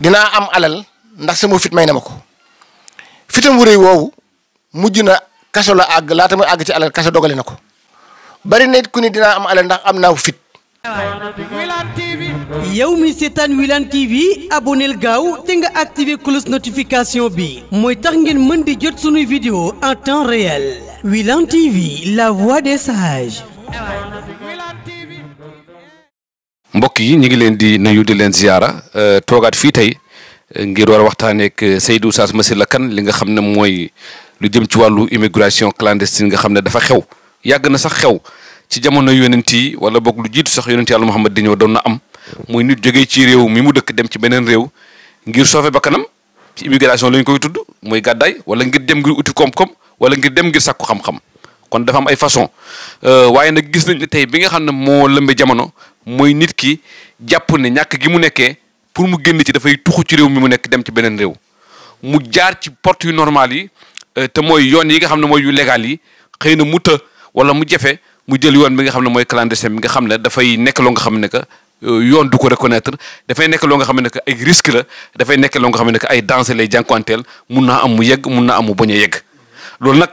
dinaa am alal ndax sama fit may na ma ko fitam wu rëy woowu mujj na kaso la àgg laata muy àgg ci alal kaso dogale na ko bari na it ku ni dinaa am alal ndax am naa fit. yow mi seetaan Wilane TV aboneel gaaw te nga activé cloche notification bi mooy tax ngeen mën di jot sunuy vidéo en temps réel. Wilane TV, la voix des sages. mbokk yi ñu ngi leen di nuyu di leen ziyaara toogaat fii tey ngir war a waxtaanee ak Seydou Oustaz Massyla Kane li nga xam ne mooy lu jëm ci wàllu immigration clandestine nga xam ne dafa xew yàgg na sax xew ci jamono yonent yi wala boog lu jiitu sax yonent Yàlla Muhammad di ñëw doon na am muy nit jógee ci réew mi mu dëkk dem ci beneen réew ngir sauver bakkanam ci immigration lañ koy tudd muy gàddaay wala ngir dem ngir uti koom-koom wala ngir dem ngir sàkku xam-xam kon dafa am ay façon waaye nag gis nañ ne tey bi nga xam ne moo lëmbe jamono mooy nit ki jàpp ne ñàkk gi mu nekkee pour mu génn ci dafay tuxu ci réew mi mu nekk dem ci beneen réew mu jaar ci porte yu normal yi te mooy yoon yi nga xam ne mooy yu légal yi xëy na mu të wala mu jafe mu jël yoon bi nga xam ne mooy clandestin bi nga xam ne dafay nekk loo nga xam ne que yoon du ko reconnaître dafay nekk loo nga xam ne que ay risque la dafay nekk loo nga xam ne que ay danger lay jànkuwanteel mun naa am mu yegg mun naa am mu bañ a yegg loolu nag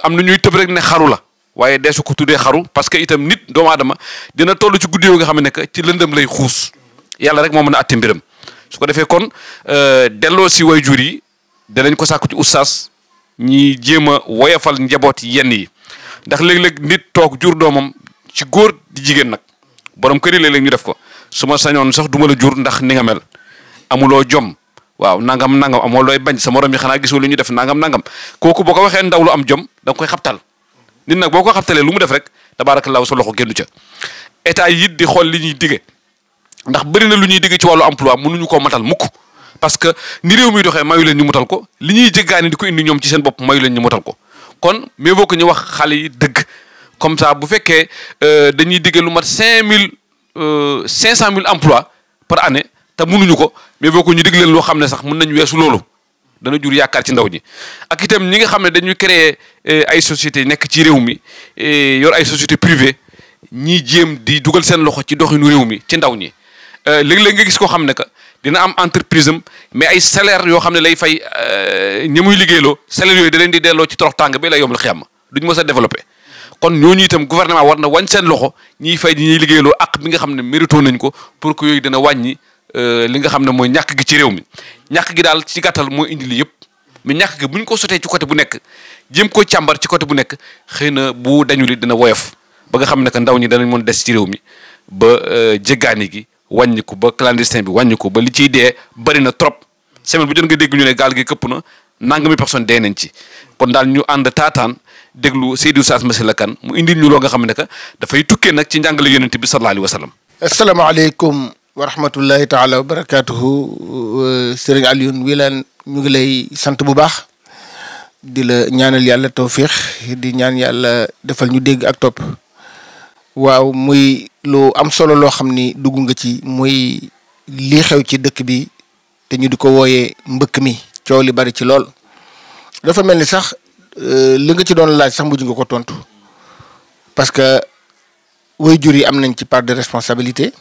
am na ñuy tëb rek ne xaru la waaye deesu ko tuddee xaru parce que itam nit doomu aadama dina toll ci guddi yoo nga xam ne que ci lëndëm lay xuus yàlla rek moo mën a atte mbiram su ko defee kon delloo si waajur yi danañ ko sàkku ci oustaz ñi jéem a woyafal njaboot yenn yi ndax léeg-léeg nit toog jur doomam ci góor di jigéen nag borom kër yi léeg-léeg ñu def ko su ma sañoon sax duma la jur ndax ni nga mel amuloo jom waaw nangam nangam amoo looy bañ sa morom yi xanaa gisoo lu ñu def nangam nangam kooku boo ko waxee ndaw lu am jom da nga koy xabtal nit nag boo ko xabtalee lu mu def rek tabaarakallaahu sa loxo génnu ca état yi it di xool li ñuy dige ndax bëri na lu ñuy dige ci wàllu emploi mënuñu koo matal mukk parce que ni réew mi doxee mayu leen ñu mutal ko li ñuy jéggaani di ko indi ñoom ci seen bopp mayu leen ñu mutal ko kon mieux vaut que ñu wax xale yi dëgg comme ça bu fekkee dañuy digge lu mat 500 000 emplois par année te mënuñu ko mieux vaut que ñu dig leen loo xam ne sax mën nañu weesu loolu dana jur yaakaar ci ndaw ñi ak itam ñi nga xam ne dañuy créer ay sociétés nekk ci réew mi yor ay sociétés privées ñiy jéem di dugal seen loxo ci doxinu réew mi ci ndaw ñi léeg-léeg nga gis koo xam ne que dina am entreprise am mais ay salaire yoo xam ne lay fay ñi muy liggéeyloo salaire yooyu da leen di delloo ci torox tàng bi la yombal xiyam duñ mës a développé kon ñooñu itam gouvernement war na wàññi seen loxo ñiy fay ñi ñuy liggéeyloo ak bi nga xam ne mérito nañ ko pour que yooyu dina wàññi li nga xam ne mooy ñàkk gi ci réew mi ñàkk gi daal ci gàttal mooy indi li yëpp mais ñàkk gi bu ñu ko sotee ci côté bu nekk jéem ko càmbar ci côté bu nekk xëy na bu dañu li dina woyof ba nga xam ne que ndaw ñi danañ mën des ci réew mi ba jéggaani gi wàññiku ba clandestin bi wàññiku ba li ciy dee bari na trop semaine bu jot nga dégg ñu ne gaal gi këpp na nangami personne dee nañ ci kon daal ñu ànd taataan déglu Seydou Oustaz Massyla Kane mu indil ñu loo nga xam ne que dafay tukkee nag ci njàngale yonent bi sallallahu alayhi wa sallam. asalaamaaleykum wa rahmatullahi taala wa barakaatuhu Serigne Alioune Wilane ñu ngi lay sant bu baax di la ñaanal yàlla tawfiix di ñaan yàlla defal ñu dégg ak topp waaw muy lu am solo loo xam ni dugg nga ci muy lii xew ci dëkk bi te ñu di ko wooyee mbëkk mi coow li bari ci lool dafa mel ni sax li nga ci doon laaj sax mujj nga ko tontu parce que waajur yi am nañ ci part de responsabilité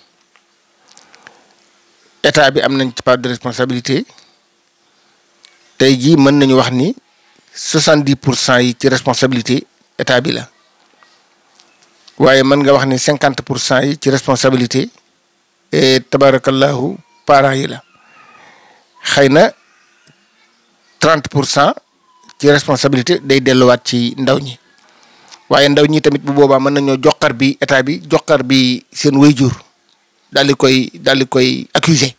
état bi am nañ ci part de responsabilité tey jii mën nañu wax ni 70% yi ci responsabilité état bi la waaye mën nga wax ni 50% yi ci responsabilité et tabarakallahu parents yi la xëy na 30% ci responsabilité day delluwaat ci ndaw ñi waaye ndaw ñi tamit bu boobaa mën nañoo joxar bi état bi joxar bi seen waajur daal di koy accuser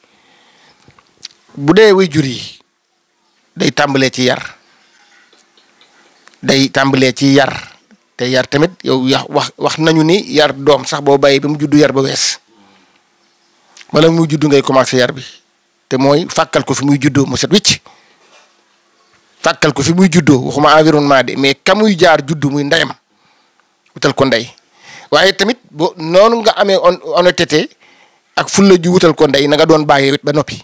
bu dee waajur yi day tàmbalee ci yar te yar tamit yow wax nañu ni yar doom sax boo bàyyi ba mu juddu yar ba wees wala muy juddu ngay commencé yar bi te mooy fàkkal ko fi muy juddoo mu set wicc fàkkal ko fi muy juddoo waxuma environnement de mais ka muy jaar juddu muy ndeyam wutal ko ndey waaye tamit bo noonu nga amee honnêteté ak fulla ju wutal ko ndey na nga doon bàyyi ba noppi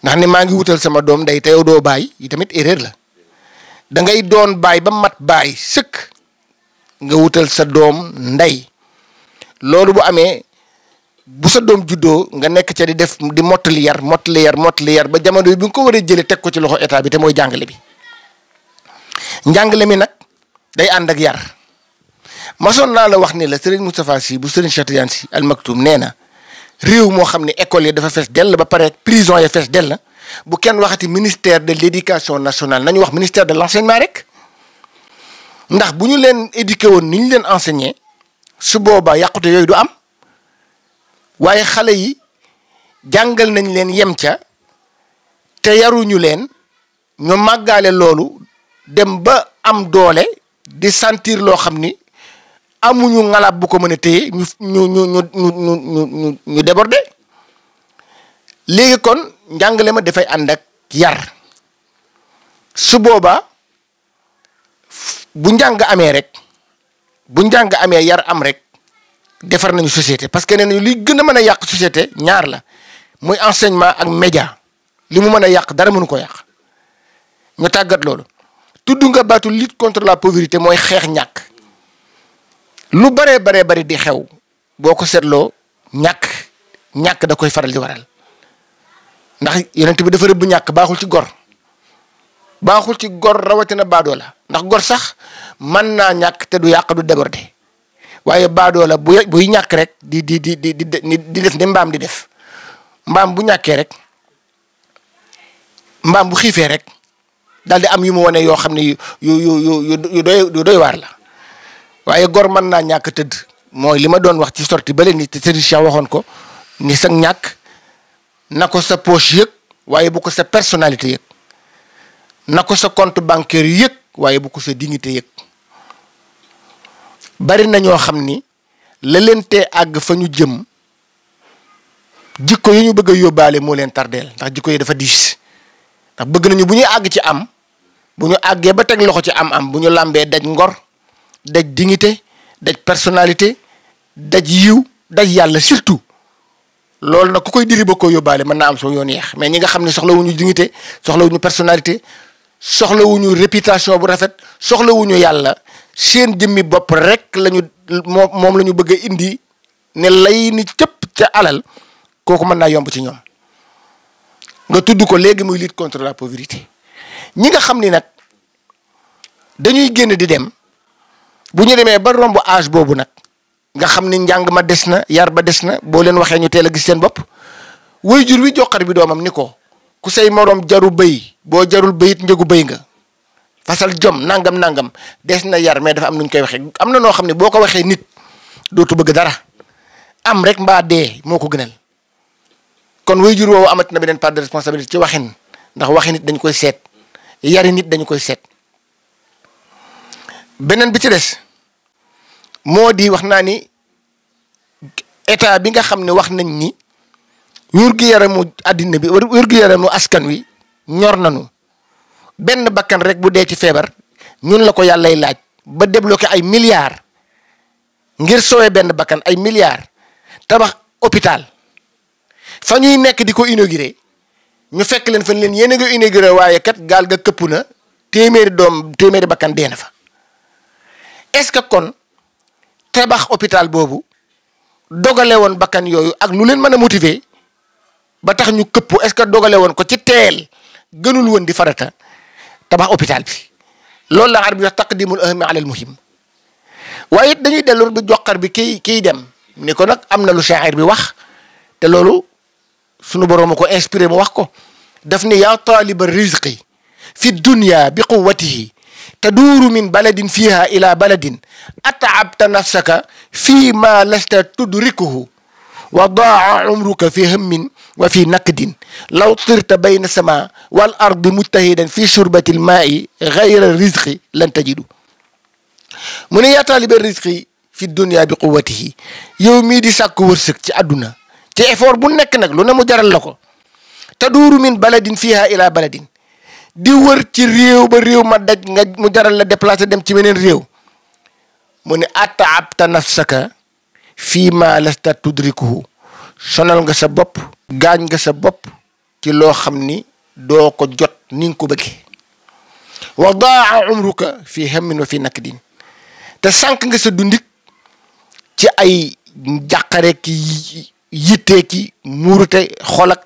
ndax ni maa ngi wutal sama doom ndey te yow doo bàyyi yi tamit erreur la da ngay doon bàyyi ba mat bàyyi sëkk nga wutal sa doom ndey loolu bu amee bu sa doom juddoo nga nekk ca di def di mottali yar ba jamono bi nga ko war a jëlee teg ko ci loxo état bi te mooy jàngale bi njàngale mi nag day ànd ak yar masoon naa la wax ni la Serigne Moustapha Sy bu Serigne Cheikh Tidiane Sy Al Maktoum nee na réew moo xam ne école yi dafa fees dell ba pare prison ya fees dell bu kenn waxati ministère de l'éducation nationale nañu wax ministère de l'enseignement rek ndax bu ñu leen éduqué woon ni ñu leen enseigné su boobaa yàqute yooyu du am waaye xale yi jàngal nañ leen yem ca te yaruñu leen ñu màggaale loolu dem ba am doole di sentir loo xam ni amuñu ngalaab bu ko mën a téye ñu débordé léegi kon njàngale ma dafay ànd ak yar su boobaa bu njàng amee yar am rek defar nañu société parce que nee nañu li gën a mën a yàq société ñaar la muy enseignement ak média li mu mën a yàq dara mënu ko yàq ñu tàggat loolu tudd nga baatu lutte contre la pauvreté mooy xeex ñàkk lu baree bari di xew boo ko seetloo ñàkk da koy faral di waral ndax yonent bi dafa rëbb ñàkk baaxul ci gor rawatina baadoo la ndax gor sax mën naa ñàkk te du yàq du débordé waaye baadoo la buy ñàkk rek di def ni mbaam di def mbaam bu ñàkkee rek mbaam bu xiifee rek daal di am yu mu wane yoo xam ne yu doy waar la waaye gor mën naa ñàkk tëdd mooy li ma doon wax ci sorti ba léegi te Serigne Cheikh waxoon ko ni sa ñàkk na ko sa poche yëg waaye bu ko sa personnalité yëg na ko sa compte bancaire yëg waaye bu ko sa dignité yëg bari na ñoo xam ni la leen tee àgg fa ñu jëm jikko yi ñu bëgg a yóbbaale moo leen tardeel ndax jikko yi dafa diis ndax bëgg nañu bu ñuy àgg ci am bu ñu àggee ba teg loxo ci am bu ñu làmbee daj ngor daj dignité daj personnalité daj yiw daj yàlla surtout loolu nag ku koy diri ba ko yóbbaale mën naa am soo yoon yeex mais ñi nga xam ne soxlawuñu dignité soxlawuñu personnalité soxlawuñu réputation bu rafet soxlawuñu yàlla seen jëmmi bopp rek lañu moom la ñu bëgg a indi ne lay ni cëpp ca alal kooku mën naa yomb ci ñoom nga tudd ko léegi muy lutte contre la pauvreté ñi nga xam ni nag dañuy génn di dem bu ñu demee ba romb âge boobu nag nga xam ni njàng ma des na yar ba des na boo leen waxee ñu teel a gis seen bopp waajur wi joxar bi doomam ni ko ku say moroom jaru bëy boo jarul bëyit njëgu bëy nga fasal jom nangam des na yar mais dafa am nu ñu koy waxee am na noo xam ne boo ko waxee nit dootu bëgg dara am rek mbaa dee moo ko gënal kon waajur woowu amat na beneen part de responsabilité ci waxin ndax waxi nit dañ koy seet yari nit dañu koy seet beneen bi ci des moo di wax naa ni état bi nga xam ne wax nañ ni wér-gu-yaramu àddina bi wér-gu-yaramu askan wi ñor nañu benn bakkan rek bu dee ci feebar ñun la ko yàllay laaj ba débloqué ay milliards ngir soowee benn bakkan ay milliards tabax hôpital fa ñuy nekk di ko inauguré ñu fekk leen fan leen yéen a ngi inauguré waaye kat gaal ga këpp na téeméeri bakkan dee na fa est-ce que kon tabax hôpital boobu dogale woon bakkan yooyu ak lu leen mën a motiver ba tax ñu këpp est-ce que dogale woon ko ci teel gënul woon di farata tabax hôpital bi loolu la arab bi wax taqdimul ahmi ala al muhim waaye it dañuy dellu bi joxar bi kiy dem ni ko nag am na lu shaa'ir bi wax te loolu sunu boroom a ko inspiré mu wax ko daf ni yaa taaliba rizqi fi dunya bi quwwatihi taduuru min baladin fiha ila baladin ataabta nafsaka fi ma lasta tudrikuhu wa daa umruka fi hammin wa fi nakdin law tirta bayna sama wal ardi mujtahidan fi shurbati lmaai gayra rizqi lan tajidu mu ne yaa taaliba rizqi fi dunya bi quwwatihi yow mii di sàkku wërsëg ci àdduna ci effort bu nekk nag lu ne mu jaral la ko taduuru min baladin fiha ila baladin di wër ci réew ba réew ma daj nga mu jaral la déplacer dem ci beneen réew mu ne ataabta nafsaka fii ma lasta tudrikuhu sonal nga sa bopp gaañ nga sa bopp ci loo xam ni doo ko jot ni nga ko bëggee wa daa umruka fii hammin wa fii nakdin te sànq nga sa dundit ci ay jàqare ki yittee ki muurute xol ak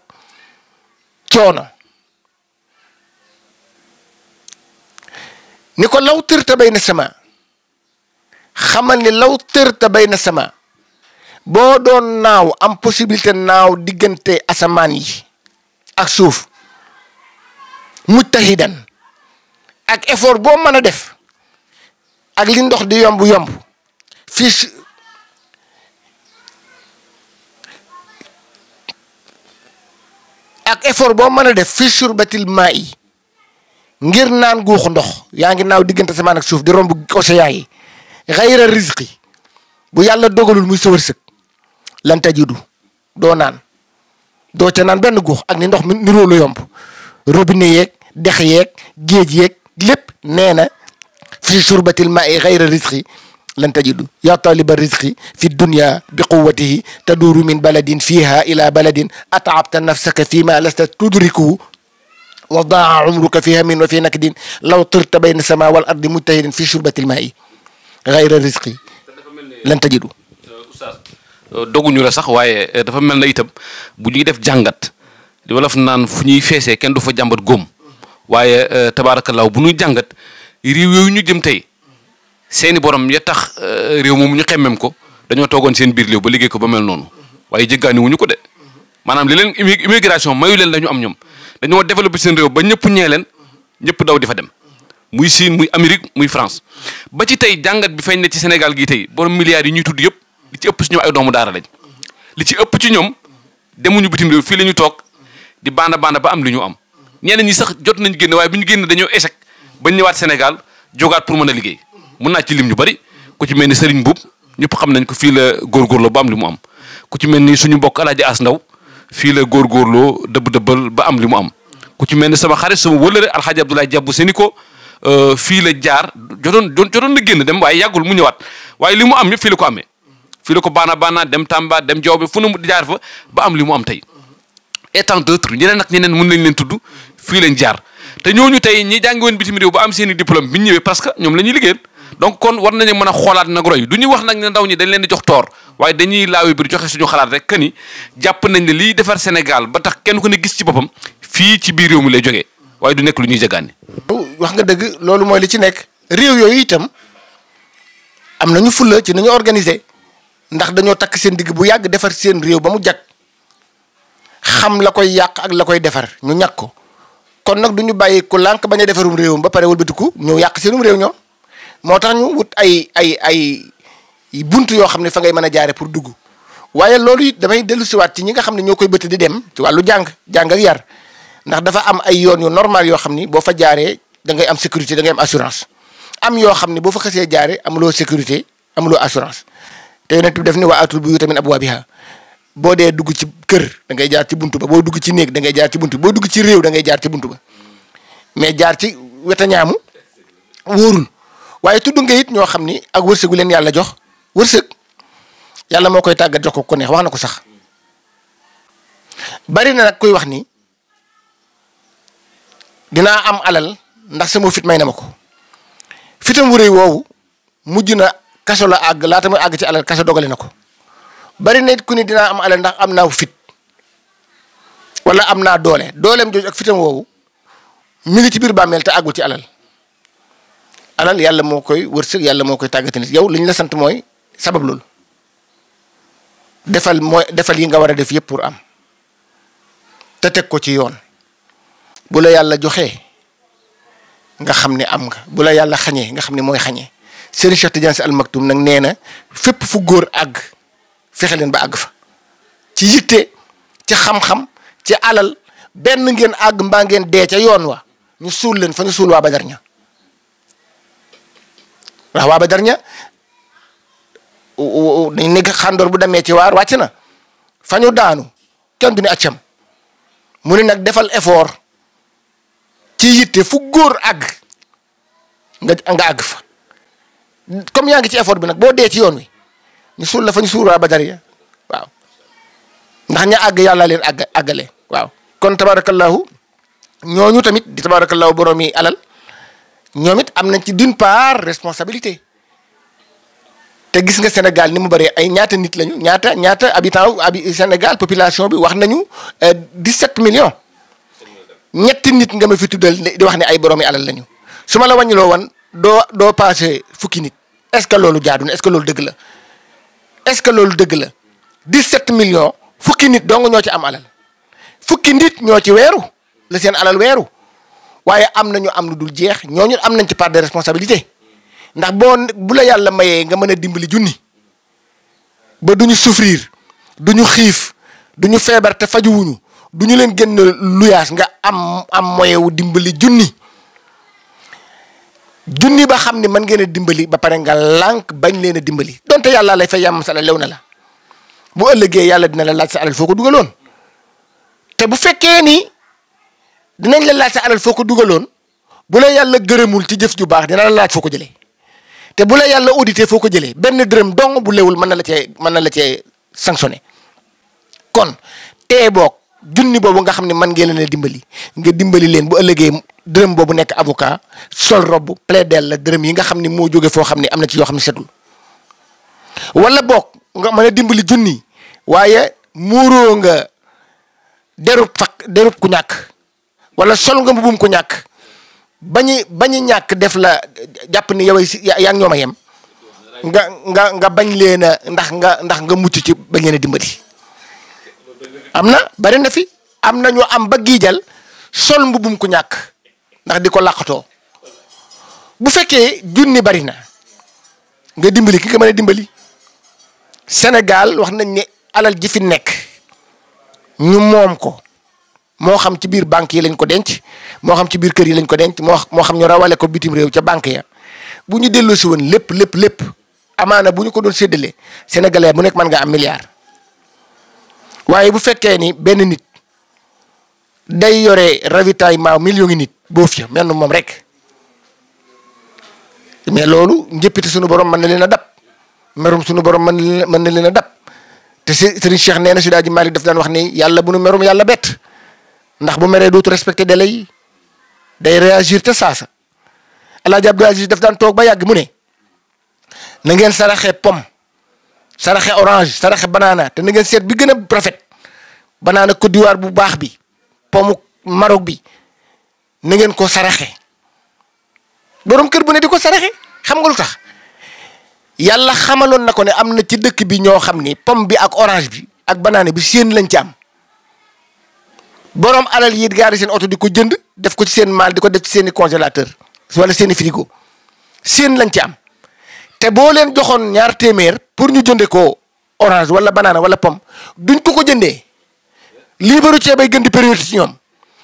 coono ni ko law tërta bay na sama xamal ni law tërta bay na sama boo doon naaw am possibilité naaw diggante asamaan yi ak suuf mujtahidan ak effort boo mën a def ak li ndox di yomb yomb fii ak effort boo mën a def fii surbatil maa yi ngir naan guuxu ndox yaa ngi naaw diggante asamaan ak suuf di romb océan yi xayra rizqi bu yàlla dogalul muy sa wërsëg lan tajidu doo naan doo ca naan benn guux ak ni ndox mi niroo lu yomb robinet yeeg dex yeeg géej yeeg lépp nee na fi surbatil ma'i xayra rizqi lan tajidu yaa taliba rizqi fi dunya bi quwwatihi taduru min baladin fiha ila baladin at'abta nafsaka fima lasta tudrikuhu wa daa umruka fi hamin wa fi nakdin law tirta bayna sama wal ardi mujtahidan fi surbatil ma'i xayra rizqi lan tajidu. doguñu la sax waaye dafa mel na itam bu ñuy def jàngat li wolof naan fu ñuy feesee kenn du fa jàmbat góom waaye tabaarakallaahu bu ñuy jàngat réew yooyu ñu jëm tey seeni borom ya tax réew moomu ñu xemmem ko dañoo toogoon seen biir réew ba liggéey ko ba mel noonu waaye jéggaani wuñu ko de maanaam li leen immigration mayu leen la ñu am ñoom dañoo développé seen réew ba ñëpp ñee leen ñëpp daw di fa dem muy Chine muy Amérique muy France ba ci tey jàngat bi feeñ ne ci Sénégal gii tey borom milliards yi ñuy tudd yëpp li ci ëpp ci ñoom ay doomu daara lañ li ci ëpp ci ñoom demuñu bitim réew fii la ñu toog di banda ba am li ñu am ñeneen ñi sax jot nañ génn waaye bu ñu génn dañoo échec bañ ñëwaat Sénégal jógaat pour mën a liggéey mun naa ci lim ñu bari ku ci mel ni Serigne Boub ñëpp xam nañ ko fii la góorgóorloo ba am li mu am ku ci mel ni suñu mbokk Alaaji As Ndaw fii la góorgóorloo dëbbal ba am li mu am ku ci mel ni sama xarit sama wëllëre Alxaaji Abdoulaye Diabou Séniko fii la jaar jotoon na génn dem waaye yàggul mu ñëwaat waaye li mu am yëpp fii la ko amee fii la ko baana dem Tamba dem Diaobé fu ne mu jaar fa ba am li mu am tey et tant d'autres ñeneen ak ñeneen mën nañ leen tudd fii lañ jaar te ñooñu tey ñi jàngi woon bitim réew ba am seen i diplôme bi ñu ñëwee parce que ñoom la ñuy liggéeyal donc kon war nañu mën a xoolaat nag roy du ñuy wax nag ne ndaw ñi dañ leen di jox toor waaye dañuy laawi biir joxe suñu xalaat rek que ni jàpp nañ ne liy defar Sénégal ba tax kenn ku ne gis ci boppam fii ci biir réew mi lay jógee waaye du nekk lu ñuy jagaani. wax nga dëgg loolu mooy li ci nekk réew yooyu itam am nañu fulla ci nañu organiser ndax dañoo takk seen digg bu yàgg defar seen réew ba mu jag xam la koy yàq ak la koy defar ñu ñàkk ko kon nag du ñu bàyyi ku lànk bañ a defarum réewam ba pare wëlbatiku ñu yàq seenum réew ñoom moo tax ñu wut ay bunt yoo xam ne fa ngay mën a jaare pour dugg waaye loolu it damay dellu siwaat ci ñi nga xam ne ñoo koy bëtt di dem ci wàllu jàng ak yar ndax dafa am ay yoon yu normal yoo xam ni boo fa jaaree da ngay am sécurité da ngay am assurance am yoo xam ne boo fa xasee jaare amuloo sécurité amuloo assurance te yonent bi def ni waa atul buyuuta min abwaabihaa boo dee dugg ci kër da ngay jaar ci buntu ba boo dugg ci néeg da ngay jaar ci buntu boo dugg ci réew da ngay jaar ci buntu ba mais jaar ci wetañaamu wóorul waaye tudd nga it ñoo xam ni ak wërsëgu leen yàlla jox wërsëg yàlla moo koy tàggat jox ko neex wax na ko sax bari na nag kuy wax ni dinaa am alal ndax sama fit may na ma ko fitam wu rëy woowu mujj na kaso la àgg laata muy àgg ci alal kaso dogale na ko bari na it ku ni dinaa am alal ndax am naa fit wala am naa dooleem jooju ak fitam woowu mi ngi ci biir bàmmeel te àggul ci alal yàlla moo koy wërsëg yàlla moo koy tàggati nit yow li ñu la sant mooy sabab loolu defal yi nga war a def yëpp pour am te teg ko ci yoon bu la yàlla joxee nga xam ne am nga bu la yàlla xañee nga xam ne mooy xañee Serigne Cheikh Tidiane Sy Al Maktoum nag nee na fépp fu góor àgg fexe leen ba àgg fa ci yitte ci xam-xam ci alal benn ngeen àgg mbaa ngeen dee ca yoon wa ñu suul leen fa ñu suul waa Badar ña ndax waa Badar ña dañ nekk xàndoor bu demee ci waar wàcc na fa ñu daanu kenn du ne accam mu ne nag defal effort ci yitte fu góor àgg nga àgg fa comme yaa ngi ci effort bi nag boo dee ci yoon wi ñu suul la fa ñu suul waa Badar ya waaw ndax ña àgg yàlla leen àggale waaw kon tabarakallahu ñooñu tamit di tabarakallahu borom yi alal ñoom it am nañ ci d'une part responsabilité te gis nga Sénégal ni mu bëree ay ñaata nit lañu ñaata habitant Sénégal population bi wax nañu 17 millions ñetti nit nga ma fi tuddal di wax ne ay boroomi alal lañu su ma la wàññiloo woon doo passé fukki nit est-ce que loolu jaadu na est-ce que loolu dëgg la est-ce que loolu dëgg la 17 millions fukki nit dong ñoo ci am alal fukki nit ñoo ci weeru la seen alal weeru waaye am nañu am lu dul jeex ñooñu am nañ ci part de responsabilité ndax bu la yàlla mayee nga mën a dimbali junni ba duñu souffrir duñu xiif duñu feebar te fajuwuñu duñu leen génn luyaas nga am moyen wu dimbali junni ba xam ni mën ngeen a dimbali ba pare nga lànk bañ leen a dimbali donte yàlla lay fay yàmm sa la lew na la bu ëllëgee yàlla dina la laaj sa alal foo ko dugaloon te bu fekkee ni dinañ la laaj sa alal foo ko dugaloon bu la yàlla gërëmul ci jëf ju baax dina la laaj foo ko jëlee te bu la yàlla audité foo ko jëlee benn dërëm dong bu lewul mën na la cee sanctionné kon tee boog junni boobu nga xam ne man ngeen leen a dimbali nga dimbali leen bu ëllëgee dërëm boobu nekk avocat sol robb plaidel la dërëm yi nga xam ne moo jóge foo xam ne am na ci yoo xam ne setul wala boog nga mën a dimbali junni waaye muuroo nga derub ku ñàkk wala sol nga mbubum ku ñàkk bañi ñàkk def la jàpp ni yow yaa ngi ñoom a yem nga bañ leen a ndax nga mucc ci bañ leen a dimbali am na bari na fi am na ñu am ba giijal sol mbubum ku ñàkk ndax di ko làqatoo bu fekkee junni bari na nga dimbali ki nga mën a dimbali Sénégal wax nañ ne alal ji fi nekk ñu moom ko moo xam ci biir banque yi lañ ko denc moo xam ci biir kër yi lañ ko denc moo xam ñu rawale ko bitim réew ca banque ya bu ñu delloosi woon lépp amaana bu ñu ko doon séddalee sénégalais bu nekk mën nga am milliard waaye bu fekkee ni benn nit day yore ravitaillement million nit boof ya mel moom rek mais loolu njëppite suñu borom mën na leen a dab merum suñu borom mën na leen a dab te Serigne Cheikh nee na Seydi Hadji Malick daf daan wax ni yàlla bu nu merum yàlla bett ndax bu meree dootu respecté délai yi day réagir te saasa El Hadj Abdou Aziz daf daan toog ba yàgg mu ne na ngeen saraxe pomme saraxe orange saraxe banana te na ngeen seet bi gën a rafet banana Côte d'Ivoire bu baax bi pomme Maroc bi na ngeen ko saraxe borom kër bu ne di ko saraxe xam nga lu tax yàlla xamaloon na ko ne am na ci dëkk bi ñoo xam ni pomme bi ak orange bi ak banana bi seen lañ ci am borom alal yi gaari seen oto di ko jënd def ko ci seen maal di ko def ci seen i congélateur wala seen i frigo seen lañ ci am te boo leen joxoon ñaar téeméer pour ñu jënde ko orange wala banana wala pomme duñ ko jëndee liibaru ceebay gën di priorité ci ñoom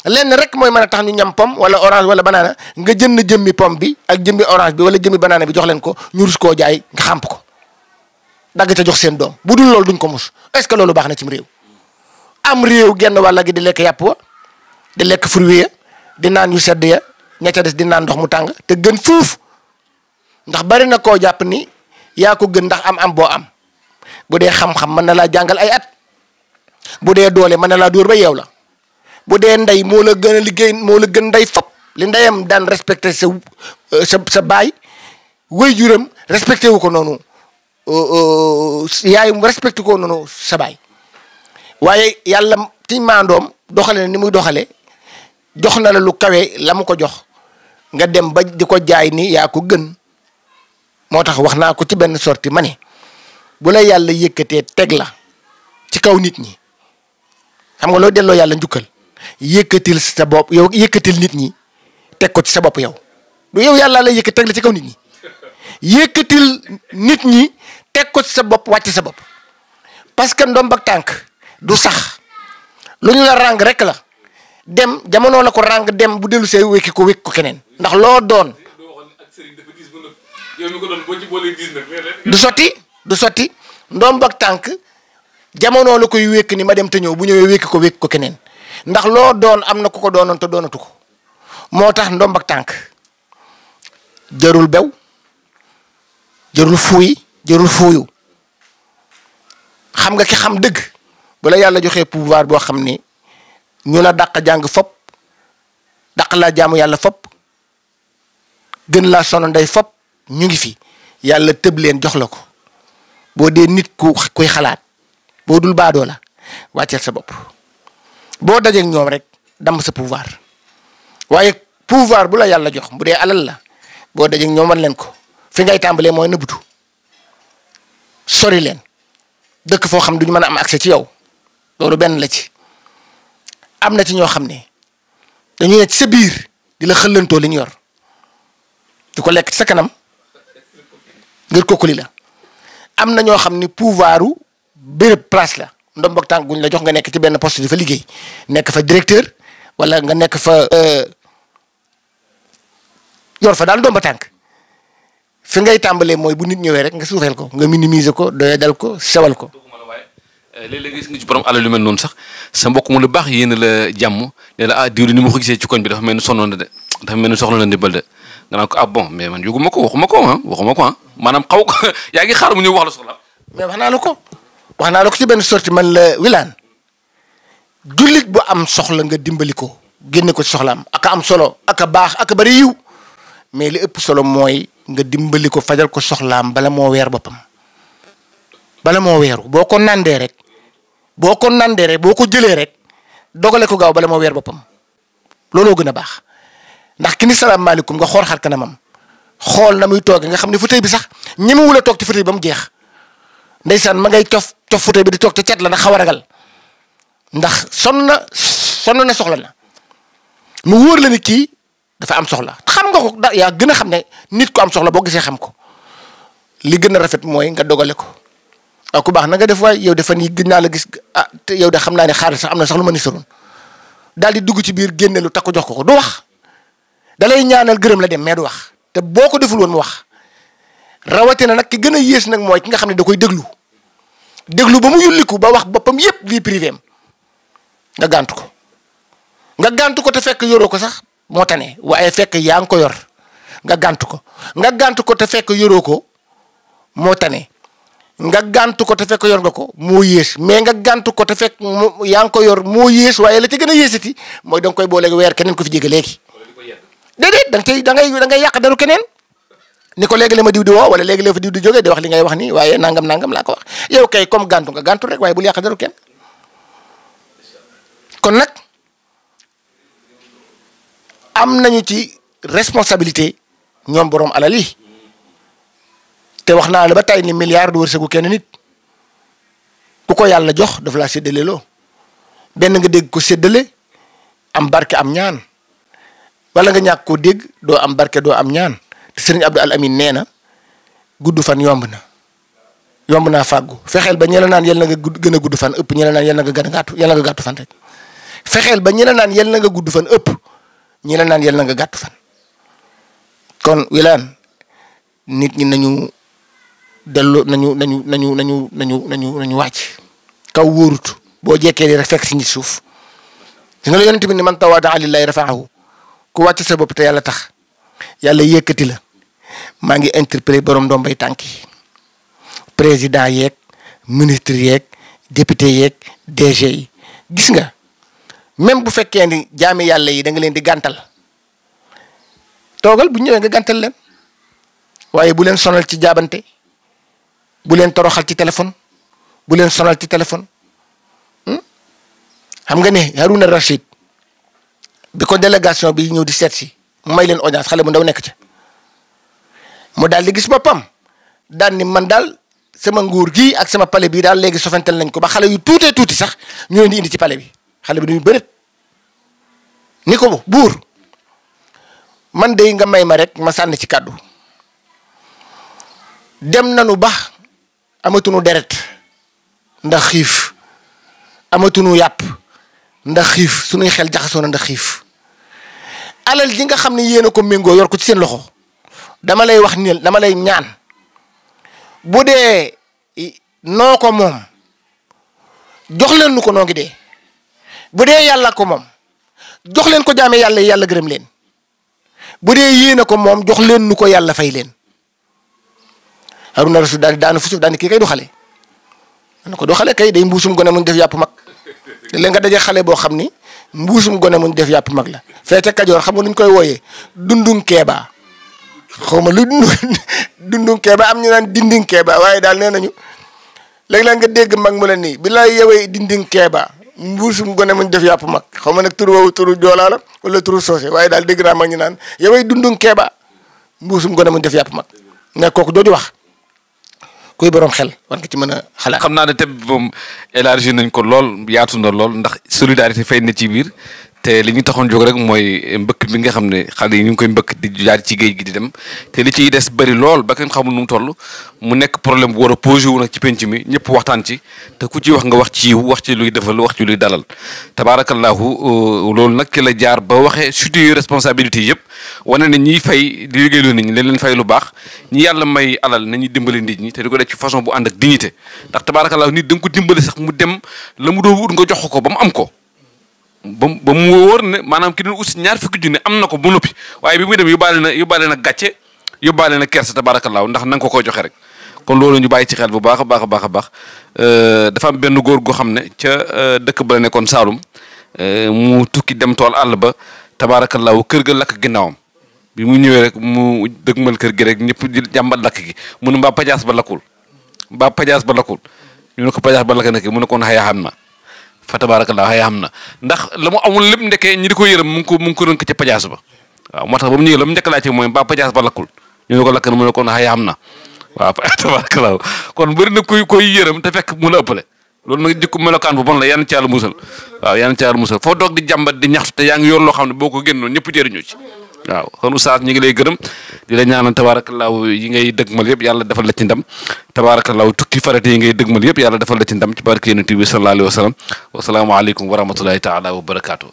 lenn rek mooy mën a tax ñu ñam pomme wala orange wala banana nga jënd jëmmi pomme bi ak jëmmi orange bi wala jëmmi banana bi jox leen ko ñu rus koo jaay nga xàmp ko dagg ca jox seen doom bu dul loolu duñ ko mus est-ce que loolu baax na ci réew am réew genn wàlla gi di lekk yàpp wa di lekk fruit ya di naan yu sedd ya ña ca des di naan ndox mu tàng te gën fuuf ndax bari na koo jàpp ni yaa ko gën ndax am boo am bu dee xam-xam mën na laa jàngal ay at bu dee doole mën na laa dóor ba yeew la bu dee ndey moo la gën a liggéey moo la gën ndey fop li ndeyam daan respecté sa baay waajuram respecté wu ko noonu yaayum respecté ko noonu sa baay waaye yàlla ci maandoom doxale ni muy doxale jox na la lu kawe la mu ko jox nga dem ba di ko jaay ni yaa ko gën moo tax wax naa ko ci benn sortie ma ne bu la yàlla yëkkatee teg la ci kaw nit ñi xam nga loo delloo yàlla njukkal yëkkatil sa bopp yow yëkkatil nit ñi teg ko ci sa bopp yow du yow yàlla la yëkkat teg la ci kaw nit ñi yëkkatil nit ñi teg ko ci sa bopp wàcc sa bopp parce que ndomb ak tànk du sax lu ñu la ràng rek la dem jamono la ko ràng dem bu dellu see wékki ko keneen ndax loo doon du sotti ndomb ak tànk jamono la koy wékk ni ma dem te ñëw bu ñëwee wékki ko keneen ndax loo doon am na ku ko doonoon te doonatu ko moo tax ndomb ak tànk jarul bew jarul fuuyu xam nga ki xam dëgg bu la yàlla joxee pouvoir boo xam ni ñu la dàq jàng fop dàq laa jaamu yàlla fop gën laa sono ndey fop ñu ngi fi yàlla tëb leen jox la ko boo dee nit kuy xalaat boo dul baadoo la wàcceel sa bopp boo dajeeg ñoom rek damm sa pouvoir waaye pouvoir bu la yàlla jox bu dee alal la boo dajeeg ñoom wan leen ko fi ngay tàmbalee mooy nëbbutu sori leen dëkk foo xam duñu mën a am accès ci yow loolu benn la ci. am na ci ñoo xam ne dañuy ne ci sa biir di la xëllantoo li ñu yor di ko lekk ci sa kanam ngir kokkuli la am na ñoo xam ni pouvoiru béréb place la ndombok tànk guñ la jox nga nekk ci benn poste di fa liggéey nekk fa directeur wala nga nekk fa yor fa daal ndomba tànk fi ngay tàmbalee mooy bu nit ñëwee rek nga suufeel ko nga minimiser ko doyadal ko sewal ko. léeg-léeg gis nga ci borom alal lu mel noonu sax sa mbokk mu lu baax yéen la jàmm ne la diw ni ma ko gisee ci koñ bi dafa mel ni sonnoon na de dafa mel ni soxla na ndimbal de nga naan ko bon mais man yëguma ko waxuma ko maanaam xaw ko yaa ngi xaar mu ñëw wax la soxla. mais wax naa la ko ci benn sortie man la Wilane jullit bu am soxla nga dimbali ko génne ko ci soxlaam aka am solo aka baax aka bari yiw mais li ëpp solo mooy nga dimbali ko fajal ko soxlaam bala moo weer boppam bala moo weeru boo ko nandee rek boo ko jëlee rek dogale ko gaaw bala moo weer boppam looloo gën a baax ndax ki ni salaamaaleykum nga xool xar kanamam xool na muy toogee nga xam ne fauteuil bi sax ñemewul a toog ci fauteuil ba mu jeex ndeysaan ma ngay cof fauteuil bi di toog te cat la ndax xaw a ragal ndax sonn na soxla na mu wóor la ni kii dafa am soxla xam nga ko yaa gën a xam ne nit ko am soxla boo gisee xam ko li gën a rafet mooy nga dogale ko. waaw ku baax na nga def waaye yow dafa nii gëj naa la gis te yow de xam naa ne xaaral sax am na sax lu ma ni soroon daal di dugg ci biir génne lu takku jox ko du wax da lay ñaanal gërëm la dem mais du wax te boo ko deful woon mu wax rawatina nag ki gën a yées nag mooy ki nga xam ne da koy déglu ba mu yulliku ba wax boppam yépp vie privée am nga gàntu ko te fekk yoroo ko sax moo tane waaye fekk yaa ngi ko yor nga gàntu ko te fekk yoroo ko moo tane. nga gàntu ko te fekk yor nga ko moo yées mais nga gàntu ko te fekk yaa ngi ko yor moo yées waaye la ci gën a yéesati mooy da nga koy booleeg weer keneen ko fi jege léegi. déedéet da ngay yàq daru keneen ni ko léegi la ma diw di woo wala léegi la fa diw di jógee di wax li ngay wax nii waaye nangam laa ko wax yow kay comme gàntu nga gàntu rek waaye bul yàq daru kenn. kon nag am nañu ci responsabilité ñoom borom alal yi. te wax naa la ba tey ni milliard du wërsëgu kenn nit ku ko yàlla jox daf laa séddale loo benn nga dégg ko séddale am barke am ñaan wala nga ñàkk koo dégg doo am barke doo am ñaan te sëriñ Abdou Al Amin nee na gudd fan yomb naa fàggu fexeel ba ñela naan yal na nga gën a gudd fan ëpp ñela naan yal na nga gën a gàttu yal na nga gàttu fan rek fexeel ba ñela naan yal na nga gudd fan ëpp ñela naan yal na nga gàttu fan kon Wilane nit ñi nañu nañu wàcc kaw wóorut boo jekkee di rek fekk si nit suuf si nga la yonent bi ni man tawaada lillahi rafaahu ku wàcc sa bopp te yàlla tax yàlla yëkkati la maa ngi interpellé borom ndombay tànk yi président yeeg ministre yeeg député yeeg DG yi gis nga même bu fekkee ni jaami yàlla yi da nga leen di gàntal toogal bu ñëwee nga gàntal leen waaye bu leen sonal ci jaabante bu leen toroxal ci téléphone bu leen sonal ci téléphone xam nga ne Harouna Rachid bi ko délégation bi ñëw di seet si mu may leen audience xale bu ndaw nekk ca mu daal di gis boppam daal ni man daal sama nguur gi ak sama palais bi daal léegi sofentel nañ ko ba xale yu tuuti sax ñu leen di indi ci palais bi xale bi duñu bëreet ni ko buur man de nga may ma rek ma sànni ci kàddu dem nanu ba amatunu deret ndax xiif amatunu yàpp ndax xiif suñuy xel jaxasoo na ndax xiif alal ji nga xam ne yéen a ko méngoo yor ko ci seen loxo dama lay wax ni dama lay ñaan bu dee noo ko moom jox leen nu ko noo ngi dee bu dee yàlla ko moom jox leen ko jaame yàlla yàlla gërëm leen bu dee yéen a ko moom jox leen nu ko yàlla fay leen. Harouna Rachid daanu fu suuf daani kii kay du xale na ko du xale kay day mbuusum gone muñ def yàpp mag léegi nga daje xale boo xam ni mbuusum gone muñ def yàpp mag la feete Kajoor xam nga nuñ koy wooyee dundung keeba xaw ma lu dundung keeba am ñu naan dinding keeba waaye daal nee nañu léeg-léeg nga dégg mag mu la nii bi lay yewee dinding keeba mbuusum gone muñ def yàpp mag xaw ma nag turu woowu turu joolaa la wala turu soose waaye daal dégg naa mag ñu naan yewee dundung keeba mbuusum gone muñ def yàpp mag mais kooku jooju wax kuy borom xel war nga ci mën a xalaat. xam naa ne thème bi moom élargi nañ ko lool yaatu na lool ndax solidarité fay na ci biir te li ñu taxoon jóg rek mooy mbëkk bi nga xam ne xale yi ñu ngi koy mbëkk di jaar ci géej gi di dem te li ciy des bëri lool ba kenn xamul nu mu toll mu nekk problème bu war a posé wu nag ci penc mi ñëpp waxtaan ci te ku ci wax nga wax ci yiw wax ci luy defal wax ci luy dalal tabaarakallaahu loolu nag ki la jaar ba waxee surtout responsabilité yëpp wane ne ñiy fay di liggéeyloo nit ñi leen fay lu baax ñi yàlla may alal nañuy dimbali nit ñi te di ko def ci façon bu ànd ak dignité ndax tabaarakallaahu nit da nga ko dimbali sax mu dem la mu doon wut nga jox ko ba mu am ko ba mu wóor ne maanaam ki doon ut 20 junne am na ko ba noppi waaye bi muy dem yóbbaale na gàcce yóbbaale na kersa tabaarakallaahu ndax na nga ko koy joxe rek kon loolu ñu bàyyi ci xel bu baax a baax a baax a baax dafa am benn góor goo xam ne ca dëkk ba la nekkoon Saalum mu tukki dem tool àll ba tabaarakallaahu kër ga lakk ginnaawam bi mu ñëwee rek mu dëgmal kër gi rek ñëpp di jàmbat lakk gi mu ne mbaa pajaas ba lakkul ñu ne ko pajaas ba lakk na ki mu ne kon xëy xam na fa tabaarakallaahu xëy xam na ndax la mu amul lépp ndekee ñi di ko yërëm mu ngi ko rënk ca pajaas ba waaw moo tax ba mu ñëwee la mu njëkk laa ci mooy mbaa pajaas ba lakkul ñu ne ko lakk na mu ne kon xëy xam na waaw tabaarakallaahu kon bëri na koy yërëm te fekk mu la ëppale loolu nag jikko melokaan bu bon la yàlla ci yàlla musal waaw yàlla ci yàlla musal foo toog di jàmbat di ñaxtu te yaa ngi yor loo xam ne boo ko génnoon ñëpp jëriñu ci waaw kon oustaz ñi ngi lay gërëm di la ñaanal tabaarakallaahu yi ngay dëgmal yëpp yàlla defal la ci ndam tabaarakallaahu tukki farate yi ngay dëgmal yëpp yàlla defal la ci ndam ci barke yonent bi sallallahu alayhi wa sallam wa salaamu aleykum wa rahmatullahi taala wa barakaatu